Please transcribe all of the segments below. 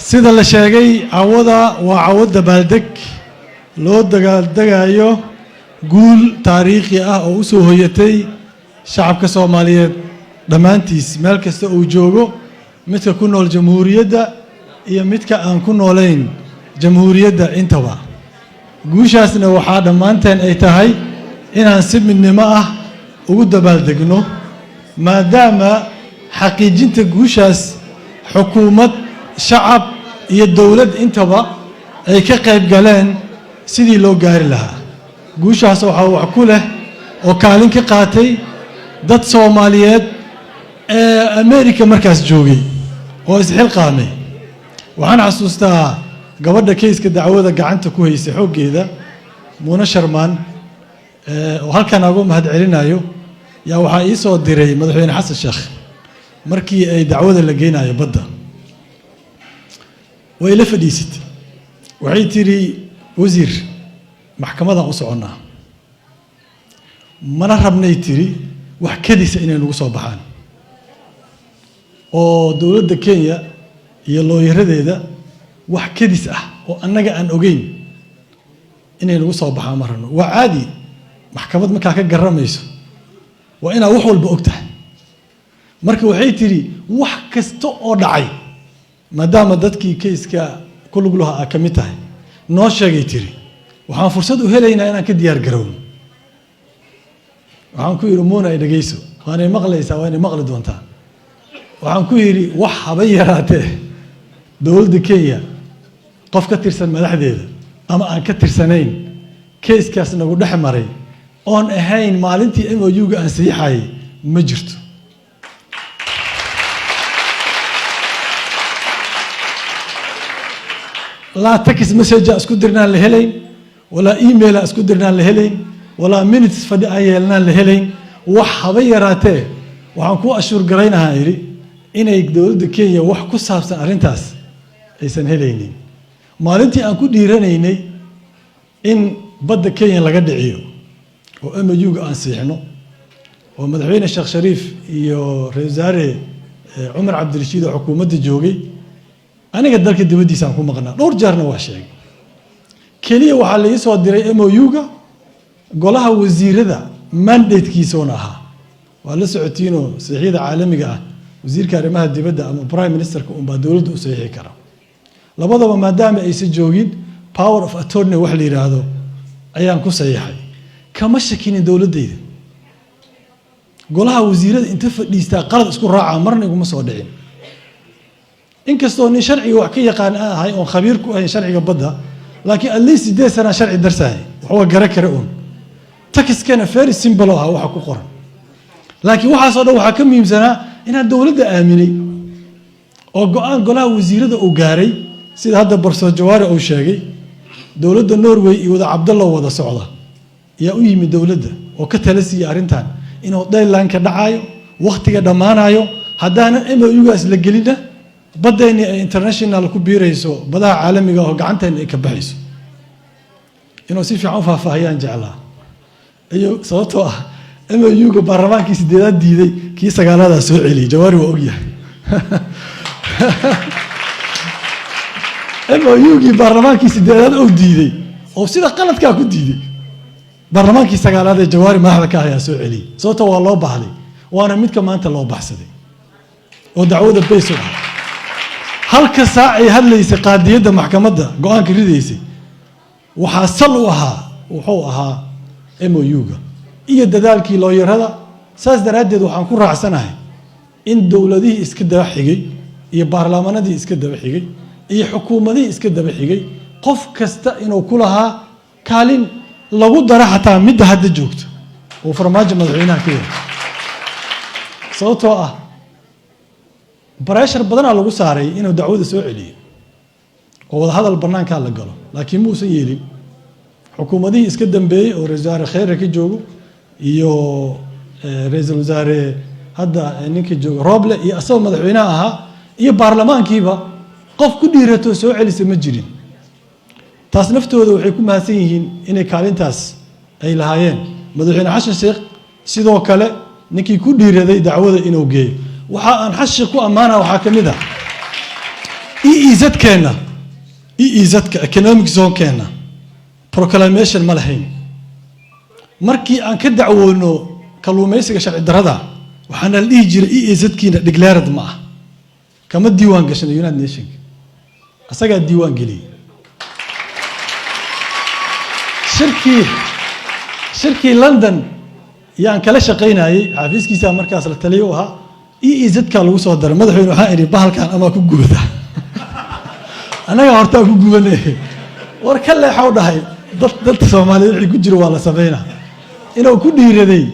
Sida la sheegay, cawada waa cawo dabaaldeg loo dagaaldegayo guul taariikhi ah oo u soo hoyatay shacabka Soomaaliyeed dhammaantiis, meel kasta uu joogo, midka ku nool jamhuuriyadda iyo midka aan ku noolayn jamhuuriyadda intaba. Guushaasna waxaa dhammaanteen ay tahay inaan si midnimo ah ugu dabaaldegno, maadaama xaqiijinta guushaas xukuumad, shacab iyo dowlad intaba ay ka qayb galeen sidii loo gaari lahaa. Guushaas waxaa wax ku leh oo kaalin ka qaatay dad Soomaaliyeed ee America markaas joogay oo isxilqaamay. Waxaan xasuustaa gabadha case-ka dacwada gacanta ku haysay xooggeeda, Muune Sharmaan, oo halkan ugu mahad celinayo, yaa waxaa ii soo diray Madaxweyne Xasan Sheekh markii ay dacwada la geynayo badda. Way la fadhiisatay, waxay tidhi: "Wasiir, maxkamadaan u soconnaa, mana rabnay," tiri, "wax kadisa inay nagu soo baxaan oo dowladda Kenya iyo lawyer-adeeda wax kadis ah oo annaga aan ogeyn inay nagu soo baxaan ma rabno." Waa caadi, maxkamad markaa ka garamayso waa inaad wax walba og tahay. Marka waxay tidhi: "Wax kasta oo dhacay, maadaama dadkii case-ka ku lug lahaa aa ka mid tahay, noo sheegay," tiri, "waxaan fursad u helaynaa inaan ka diyaar garowno." Waxaan ku yidhi: "Muuna, ay dhegeyso, waanay maqlaysaa, waa inay maqli doontaa." Waxaan ku yidhi: "Wax haba yaraatee dowladda Kenya qof ka tirsan madaxdeeda ama aan ka tirsanayn case-kaas nagu dhex maray oon ahayn maalintii MOU-ga aan saxiixayay ma jirto." Laa text message isku dirnaan la helayn, walaa email isku dirnaan la helayn, walaa minutes fadhi aan yeelnaan la helayn. Wax haba yaraatee waxaan ku assure garaynahaa, idhi, inay dowladda Kenya wax ku saabsan arrintaas aysan helaynin. Maalintii aan ku dhiiranaynay in badda Kenya laga dhiciyo oo MOU-ga aan siixno, oo Madaxweyne Sheekh Shariif iyo ra-isul wasaare Cumar Cabdirashiid oo xukuumadda joogay, aniga dalka dibaddiisa aan ku maqnaa, dhowr jeerna waa sheegay. Keliya waxaa la ii soo diray MOU-ga golaha wasiirada mandate-kiisoona ahaa. Waa la socotiinoo saxiixyada caalamiga ah wasiirka arrimaha dibadda ama prime ministerka unbaa dowladda u saxiixi kara. Labadaba maadaama aysan joogin, power of attorney wax la yidhaahdo ayaan ku saxiixay. Kama shakinin dowladdayda. Golaha wasiirada inta fadhiistaa qalad isku raacaa marna iguma soo dhicin, inkastoo nin sharciga wax ka yaqaan aan ahay oon khabiir ku ahayn sharciga badda, laakiin at least 8 sanaa sharci darsahay, waxaa gara kare uun. Text-kana very simple oo ah waxa ku qoran, laakiin waxaasoo dhan waxaa ka muhiimsanaa inaan dowladda aaminay oo go-aan golaha wasiirada uu gaaray. Sida hadda Professor Jawaari uu sheegay, dowladda Norway iyo wada Cabdallo wada socda ayaa u yimid dowladda oo ka tala siiyey arrintan inuu deadline-ka dhacayo, wakhtiga dhammaanayo, haddaanan MOU-gaas la gelinna baddeenni ay international ku biirayso, badaha caalamiga oo gacanteena ay ka baxayso. Inuu si fiican u faahfaahiyaan jeclaa iyo sababtoo ah MOU-ga baarlamaankii sideedaad diiday, kii sagaalaadaa soo celiyey. Jawaari waa ogyahay MOU-gii baarlamaankii sideedaad oo diiday oo sida qaladkaa ku diiday, baarlamaankii sagaalaad ee Jawaari madaxda ka ayaa soo celiyey, sababtoo waa loo baahday, waana midka maanta loo baxsaday oo dacwada base u ah. Halka saac ay hadlaysay qaadiyadda maxkamadda go-aanka ridaysay, waxaa sal u ahaa wuxuu ahaa MOU-ga iyo dadaalkii lawyer-ada. Saas daraaddeed waxaan ku raacsanahay in dowladihii iska daba xigay iyo baarlamaanadii iska daba xigay iyo xukuumadihii iska daba xigay qof kasta inuu ku lahaa kaalin, lagu dara xataa midda hadda joogto uu Farmaajo madaxweynaha ka yahay, sababtoo ah pressure badanaa lagu saaray inuu dacwada soo celiyo oo wadahadal banaankaa la galo, laakiin muusan yeelin. Xukuumadihii iska dambeeyey oo ra-isul wasaare Kheyre ka joogo iyo ra-iisul wasaare hadda ninka jooga Roble iyo asagoo madaxweynaha ahaa iyo baarlamaankiiba, qof ku dhiirato soo celisa ma jirin. Taas naftooda waxay ku mahadsan yihiin inay kaalintaas ay lahaayeen. Madaxweyne Xasan Sheekh sidoo kale, ninkii ku dhiiraday dacwada inuu geeyo. Waxa aan Xasan Sheekh ku ammaana waxaa ka mid ah EEZ-keenna, EEZ-ka, economic zone-keenna, proclamation ma lahayn. Markii aan ka dacwoono kalluumaysiga sharci darrada, waxaana la dhihi jiray EEZ-kiina declared ma ah, kama diiwaan gashana United Nationka. Asagaa diiwaan geliyey. Shirkii London yaan kala shaqaynayey, xafiiskiisa markaas la taliyo u ahaa. EEZ-ka lagu soo daray. Madaxweyne, waxaan idhi bahalkan amaa ku gubata, annagaa hortaa ku gubane. War ka leexow dhahay, dadka Soomaaliyeed wixii ku jiro waa la sameynaa. Inuu ku dhiiraday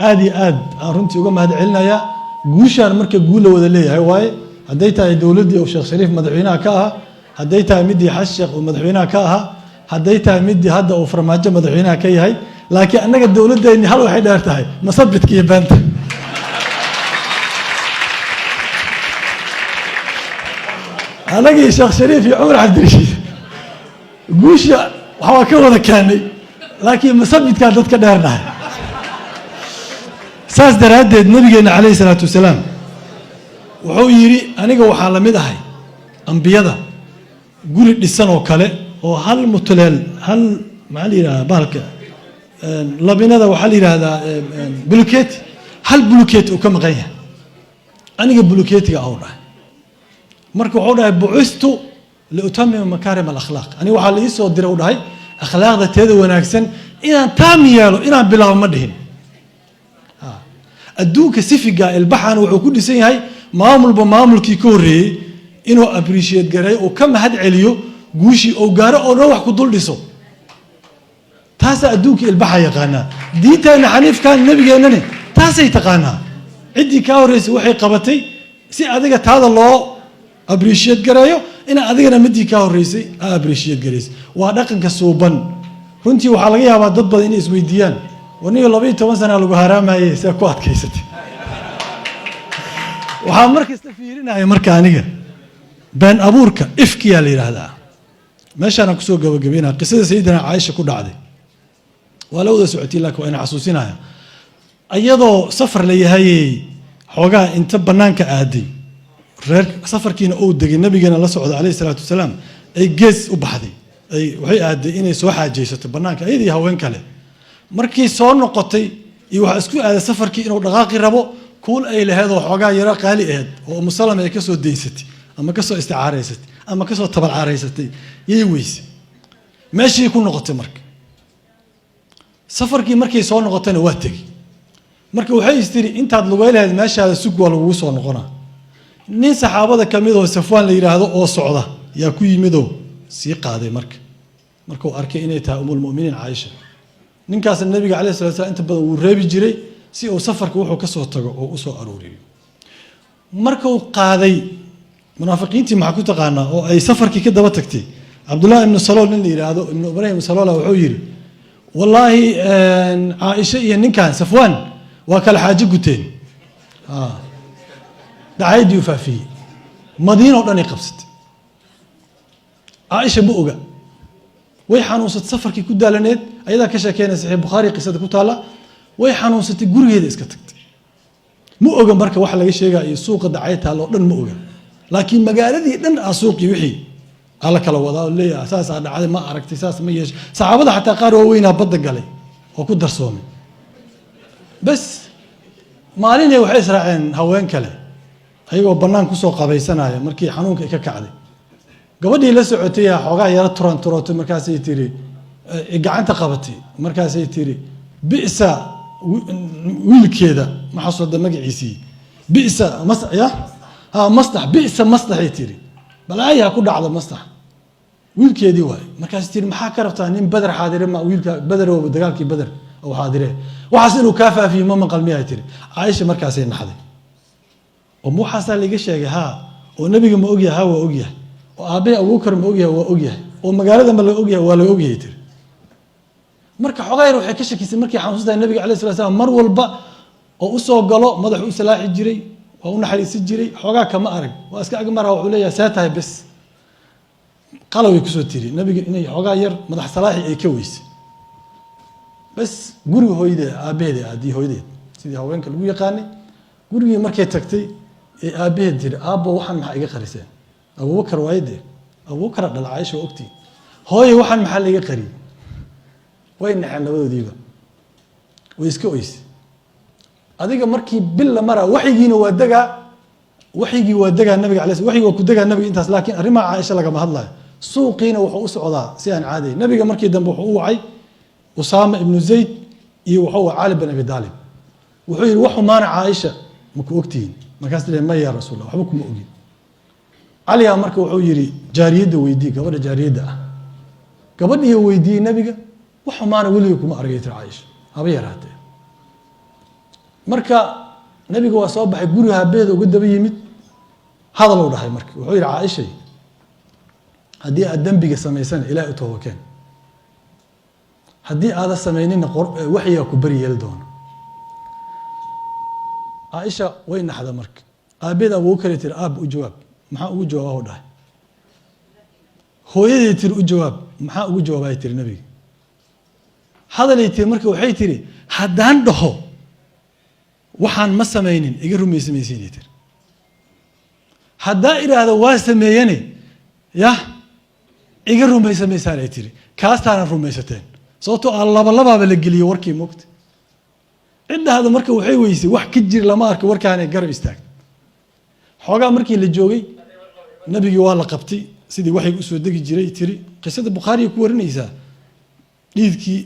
aad iyo aad aan runtii uga mahad celinayaa. Guushaan marka guul la wada leeyahay waaye, hadday tahay dowladdii uu Sheekh Shariif madaxweynaha ka ahaa, hadday tahay midii Xasan Sheekh uu madaxweynaha ka ahaa, hadday tahay midii hadda uu Farmaajo madaxweynaha ka yahay. Laakiin annaga dowladdeenni hal waxay dheer tahay masabidka iyo beenta. Anagii Sheekh Shariif iyo Cumar Cabdirashiid guusha waxbaa ka wada keenay, laakiin masabidkaa dadka dheernahay. Saas daraaddeed nabigeenna calayhi salaatu wasalaam wuxuu yidhi, aniga waxaa la mid ahay ambiyada, guri dhisan oo kale oo hal mutuleel, hal maxaa la yidhahdaa bahalka labinada, waxaa la yidhahdaa buluketi, hal buluketi uu ka maqan yahay. Aniga buluketiga au dhahay. Marka wuxuu dhahay, bucistu liutamima makaarim alakhlaaq. Aniga waxaa la ii soo diray, u dhahay, akhlaaqda teeda wanaagsan inaan taam yeelo, inaan bilaabo ma dhihin. Adduunka sifiga ilbaxana wuxuu ku dhisan yahay maamulba maamulkii ka horreeyey inuu appreciate gareeyo, uu ka mahad celiyo guushii uu gaaro, oo dhan wax ku dul dhiso. Taasaa adduunka ilbaxa yaqaanaa. Diinteenna xaniifkan, nabigeennani taasay taqaanaa. Ciddii kaa horreysay waxay qabatay si adiga taada loo appreciate gareeyo, ina adigana midii kaa horreysay aa appreciate gareysay. Waa dhaqanka suuban. Runtii waxaa laga yaabaa dad badan inay isweydiiyaan, warniyo 12 sanaa lagu haraamayey, see ku adkaysatay? Waxaa markasta fiirinaya marka aniga been abuurka ifkiyaa la yidhaahdaa. Meeshaanaan kusoo gabagabeynaya qisada Sayidina Caaisha ku dhacday. Waa la wada socotay, laakiin waa ina xasuusinaya. Iyadoo safar la yahayey, xoogaa inta bannaanka aaday, reer safarkiina uu degay, nabigeena la socda calayhi salaatu wasalaam, ay gees u baxday, ay waxay aaday inay soo xaajaysato bannaanka, iyadii haween kale. Markii soo noqotay iyo waxaa isku aaday safarkii inuu dhaqaaqi rabo. Kuul ay laheed oo xoogaa yaro qaali aheyd oo Umu Salama ay kasoo daysatay ama kasoo isticaaraysatay ama kasoo tabalcaaraysatay yay weyse. Meeshii ku noqotay. Marka safarkii markay soo noqotayna waa tegi. Marka waxay istiri, intaad lugay lahayd meeshaada sug, waa lagugu soo noqonaa. Nin saxaabada ka mid oo Safwaan la yidhaahdo oo socda yaa ku yimidoo sii qaaday. Marka markuu arkay inay tahay umulmuminiin Caaisha, ninkaasna nabiga calayhi salatu slam inta badan wuu reebi jiray si uu safarka wuxuu ka soo tago oo usoo aruuriyo. Markuu qaaday, munaafiqiintii maxaa ku taqaanaa oo ay safarkii ka daba tagtay, Cabdullahi ibnu Salool nin la yidhaahdo, ibnu Ibrahim ibnu Saloola, wuxuu yidhi, wallaahi Caaisha iyo ninkan Safwaan waa kala xaajo guteen. Dacayaddii u faafiyey, Madiina oo dhan ay qabsatay. Caaisha ma oga, way xanuunsatay, safarkii ku daalaneed. Ayadaa ka sheekeynaya, Saxiix Bukhaari qisada ku taalla. Way xanuunsatay, gurigeeda iska tagtay, ma oga. Marka waxa laga sheegaya iyo suuqa dacay taalla oo dhan ma oga, laakiin magaaladii dhan ah suuqii wixii aa la kala wadaa oo leeyahay saasaa dhacday, ma aragtay, saas ma yeeshay. Saxaabada xataa qaar waaweynaa badda galay oo ku darsoomay. Bas maalinay waxay israaceen haween kale ayagoo bannaan kusoo qabaysanaya. Markii xanuunka ay ka kacday, gabadhii la socotay aa xoogaa yaro turan turootay. Markaasay tiri, gacanta qabatay, markaasay tiri, bisa wiilkeeda, ma xasuusta magaciisii, bisa mas ya ha Mastax, bisa Mastaxay tiri, balaayaa ku dhacda Mastax, wiilkeedii waay. Markaasay tiri, maxaa ka rabtaa nin Beder xaadire? Ma wiilka Beder oo dagaalkii Beder oo xaadire, waxaas inuu kaa faafiyo ma maqal miyay tiri. Caaisha markaasay naxday oo ma waxaasaa laiga sheegay? Haa. Oo nabiga ma ogyahay? Ha, waa ogyahay. Oo aabbahay Abuukar ma ogyahay? Waa ogyahay. Oo magaalada ma laga ogyahay? Waa laga ogyahay, tiri. Marka xogaa yar waxay ka shakisay markay xanuunsan tahay. Nabiga alayh sala slam mar walba oo usoo galo madaxu u salaaxi jiray, waa u naxariisin jiray. Xoogaa kama arag, waa iska agmara, wuxuu leeyahay, see tahay? Bes qalaway kusoo tiri nabiga inay xoogaa yar madax salaaxi ay ka weysay. Bes guriga hooyadeed, aabbaheed aadii hooyadeed, sidii haweenka lagu yaqaanay. Gurigii markay tagtay ee aabbaheed tiri, aabbo, waxaan maxaa iga qariseen? Abubakar waayadee, Abubakara dhala Caaisha, waa ogtiin. Hooye, waxaan maxaa laiga qariyey? Way naxeen labadoodiiba, way iska oyse. Adiga markii bil la maraa, waxyigiina waa degaa, waxyigii waa degaa nabiga alay, waxyigi waa ku degaa nabiga intaas, laakiin arrimaha Caaisha lagama hadlayo. Suuqiina wuxuu u socdaa si aan caadayn. Nabiga markii dambe wuxuu u wacay Usaama ibnu Zayd iyo wuxuu wacay Cali bin Abi Daalib. Wuxuu yihi, wax xumaana Caaisha maku ogtihiin? Markaas le, maya, ya Rasuul Allah, waxba kuma ogin. Caliyaa marka wuxuu yihi, jaariyadda weydii, gabadha jaariyadda ah. Gabadhiiyo weydiiyey nabiga, wax xumaana weliga kuma argay, tiri Caaisha, haba yaraatee. Marka nabiga waa soo baxay, guriga habeeda uga daba yimid, hadaluu dhahay. Marka wuxuu yihi, Caaishay, haddii aad dembiga samaysana, Ilahay u toobakeen. Haddii aada samaynina, waxyigaa ku beri yeeli doono. Caaisha way naxda. Marka aabeed Abuubakar tiri, aab, u jawaab. Maxaa ugu jawaaba, dhahay. Hooyaday tiri, u jawaab. Maxaa ugu jawaabay, tiri nabiga. Hadalay tiri. Marka waxay tiri, haddaan dhaho waxaan ma samaynin, iga rumaysamaysiinay tiri. Haddaa idhaahdo waa sameeyane, yah, iga rumaysamaysaan, ay tiri. Kaastaana rumaysateen, sababtoo ah labalabaaba la geliyey warkii mogta ciddaada. Marka waxay weysay wax ka jir lama arko warkaanay garab istaag. Xoogaa markii la joogay, nabigii waa la qabtay sidii waxyiga usoo degi jiray, tiri. Qisada Bukhaariga ku warinaysaa. Dhiidkii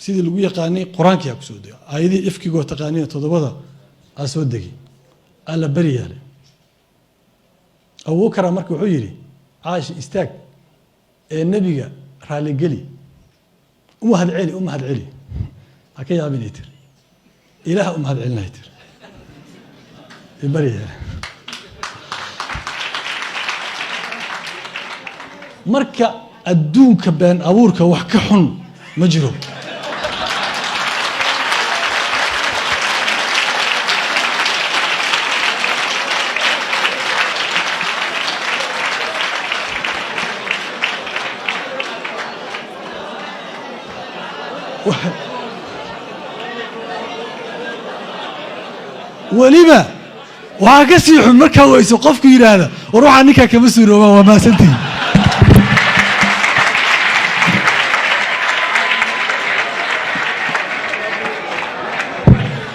sidii lagu yaqaanay qur-aankii aa kusoo degay, aayadihii ifkigoo taqaaniina toddobada aa soo degay, aa la beri yeelay Abubakara. Marka wuxuu yidhi, Caasha, istaag ee nebiga raaligeli, u mahad celi, u mahad celi. Ha ka yaabinay, tiri, Ilaah u mahad celinay, tiri, beri yeelay. Marka adduunka been abuurka wax ka xun ma jiro. Weliba waxaa ka sii xun markaa weyso qofku yidhaahda, war waxaa ninkaa kama suuroobaan. Waa mahadsantihin.